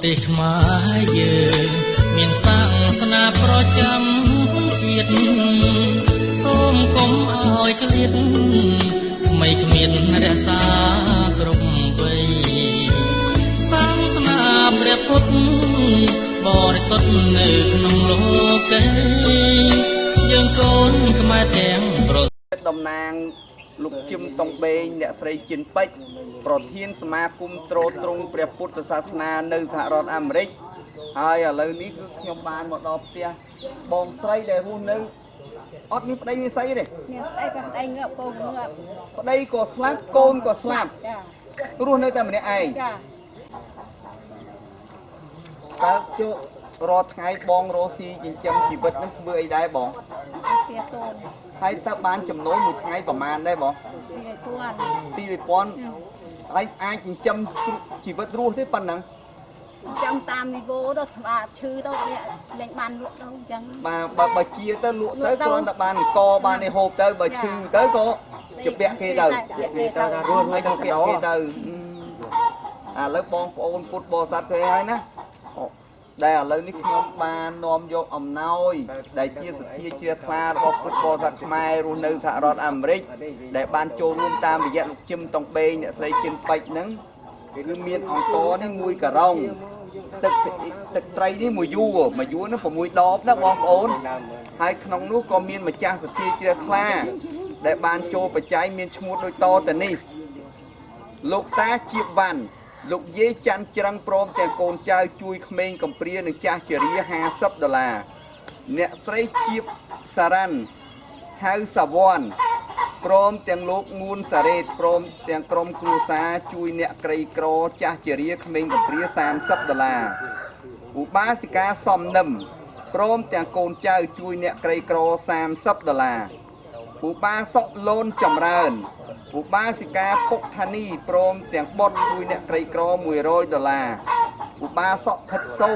ទេសខ្មែរយើងមានសាសនាប្រចាំជាតិសូមកុំឲ្យឃ្លាតក្មេងគ្មានរក្សាគ្រប់វ័យសាសនាព្រះពុទ្ធបរិសុទ្ធនៅក្នុងលោកីយើងកូនខ្មែរទាំងប្រ តំណាងលោកជឹមតុងបេងអ្នកស្រីជិនពេជ្រប្រធានសមាគមទ្រទ្រង់ព្រះពុទ្ធសាសនានៅសហរដ្ឋអាមេរិកហើយឥឡូវនេះគឺខ្ញុំបានមកដល់ផ្ទះបងស្រីដែលរស់នៅអត់មានប្តីមានស្អីទេ មានប្តីក៏ប្តីងាប់កូនងាប់ ប្តីក៏ស្លាប់កូនក៏ស្លាប់ ចា រស់នៅតែម្នាក់ឯង ចា តើជក់រាល់ថ្ងៃបងរស់ស៊ីចិញ្ចឹមជីវិតនឹងធ្វើអីដែរបង ផ្ទះកូន ហើយតើបានចំណូលមួយថ្ងៃប្រហែលដែរបង 2000 2000ហើយអាចចិញ្ចឹមជីវិតរស់ទេប៉ុណ្ណឹង ចាំតាមនីវ៉ូដល់ស្បាឈឺទៅលេងបានលក់ទៅអញ្ចឹង បាទបើជាទៅលក់ទៅគ្រាន់តែបានអង្គបាននេះហូបទៅបើឈឺទៅក៏ជពាក់គេទៅ គេទៅ រស់ហើយជពាក់គេទៅឥឡូវបងប្អូនពុទ្ធបរិស័ទគេហើយណាដែលឥឡូវនេះខ្ញុំបាននាំយកអំណោយដែលជាសទ្ធាជ្រះថ្លារបស់ពុទ្ធបរិស័ទខ្មែររស់នៅសហរដ្ឋអាមេរិកដែលបានចូលរួមតាមរយៈលោកជឹមតុងបេងអ្នកស្រីជិនពេជ្រហ្នឹងគឺមានអង្គនេះមួយការ៉ុងទឹកទឹកត្រីនេះមួយយួរមួយយួរហ្នឹង6ដបណាបងប្អូនហើយក្នុងនោះក៏មានម្ចាស់សទ្ធាជ្រះថ្លាដែលបានចូលបច្ច័យមានឈ្មោះដូចតទៅនេះលោកតាជាវ៉ាន់លោកយាយច័ន្ទច្រឹងព្រមទាំងកូនចៅជួយក្មេងកំព្រានិងចាស់ជរា50ដុល្លារអ្នកស្រីជាបសារ៉ាន់ហៅសាវ័នព្រមទាំងលោកងួនសារ៉េតព្រមទាំងក្រុមគ្រួសារជួយអ្នកក្រីក្រចាស់ជរាក្មេងកំព្រា30ដុល្លារឧបាសិកាសំនឹមព្រមទាំងកូនចៅជួយអ្នកក្រីក្រ30ដុល្លារឧបាសកលូនចម្រើនឧបាសិកាពុកថានីព្រមទាំងបុត្រជួយអ្នកក្រីក្រ100ដុល្លារឧបាសកផិតសូ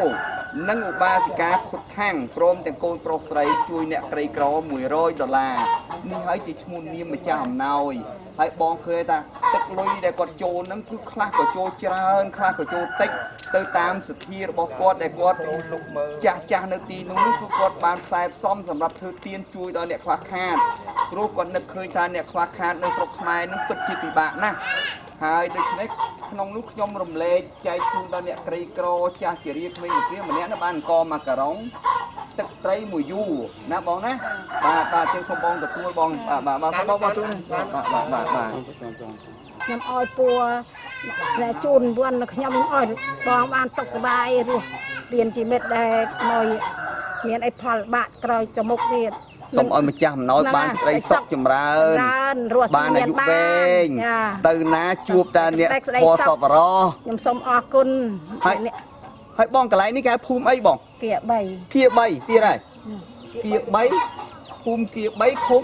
និងឧបាសិកាខុតថាំងព្រមទាំងកូនប្រុសស្រីជួយអ្នកក្រីក្រ100ដុល្លារនេះហើយជាឈ្មោះនាមម្ចាស់អំណោយហើយបងឃើញថាទឹកលុយដែលគាត់ចូលហ្នឹងគឺខ្លះក៏ចូលច្រើនខ្លះក៏ចូលតិចទៅតាមសទ្ធារបស់គាត់ដែលគាត់ចាស់ចាស់នៅទីនោះគឺគាត់បានខ្សែផ្សំសម្រាប់ធ្វើទានជួយដល់អ្នកខ្វះខាតព្រោះគាត់នឹកឃើញថាអ្នកខ្វះខាតនៅស្រុកខ្មែរនឹងពិតជាពិបាកណាស់ហើយដូច្នេះក្នុងនោះខ្ញុំរំលែកចែកជូនដល់អ្នកក្រីក្រចាស់ជរាក្មេងកំព្រាម្នាក់ណាបានអង្គមកការ៉ុងទឹកត្រីមួយយូរណាបងណាបាទបាទជាងសូមបងទទួលបងបាទបាទសូមបងទទួលបាទបាទបាទបាទ ខ្ញុំឲ្យពួរតែជូនវ័នខ្ញុំឲ្យបងបានសុខសប្បាយរស់រៀនជីវិតដែលមកមានអីផលបាក់ក្រោយទៅមុខទៀត សូមឲ្យម្ចាស់អំណោយបានសេចក្តីសុខចម្រើនបានអាយុវែងទៅណាជួបតែអ្នកធម៌សប្បុរស ខ្ញុំសូមអរគុណ ហើយហើយបងកន្លែងនេះគេហៅភូមិអីបង គៀ3 គៀ3ទៀតហើយគៀ3ភូមិគៀ3ឃុំ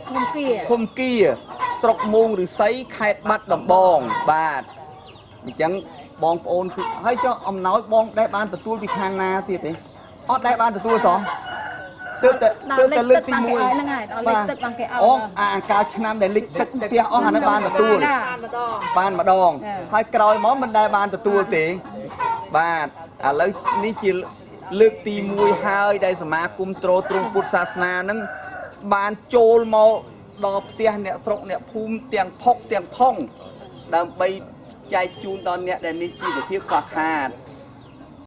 ឃុំគៀ ឃុំគៀស្រុកមោងឫស្សីខេត្តបាត់ដំបងបាទអញ្ចឹងបងប្អូនគឺហើយចុះអំណោយបងដែលបានទទួលពីខាងណាទៀតទេអត់ដែលបានទទួលសោះទើបតែលើកទី1 ហ្នឹងហើយដល់លិចទឹកបានគេឲ្យ អូអាកាលឆ្នាំដែលលិចទឹកផ្ទះអស់អាហ្នឹងបានទទួលបានម្ដងហើយក្រោយមកមិនដែលបានទទួលទេបាទឥឡូវនេះជាលើកទី1ហើយដែលសមាគមទ្រទ្រង់ពុទ្ធសាសនាហ្នឹងបានចូលមកដល់ផ្ទះអ្នកស្រុកអ្នកភូមិទាំងផុកទាំងផុងដើម្បីចែកជូនដល់អ្នកដែលមានជីវភាពខ្វះខាត